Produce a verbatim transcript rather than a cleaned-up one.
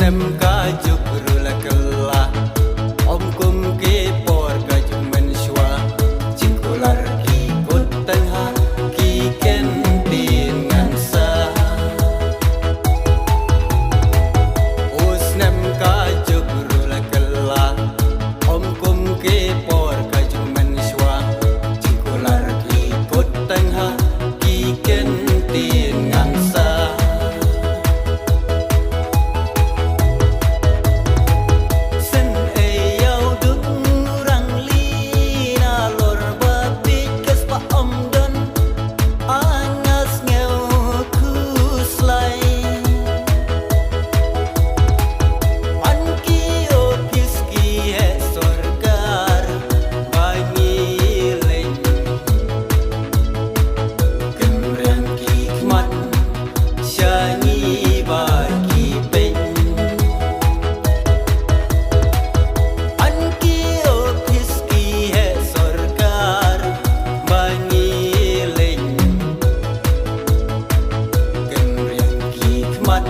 Em ka juk ruh la kylla, ym kum ki por ka juk mynshuwa. Jingkular ki kut tang ha ki ktien ngan sah. U snem ka juk ruh la kylla, ym kum ki por ka juk mynshuwa. Jingkular ki kut tang ha ki ktien ngan sah. Sien ei ïa u dung rangli nalor ba pit ka spah ym don. Nga sngew khuslai. Yn ki ophis ki heh sorkar ba ngi leit. Kynriang ki khmat sha ngi ba ki peit. Yn ki ophis ki heh sorkar ba ngi leit. Kynriang ki khmat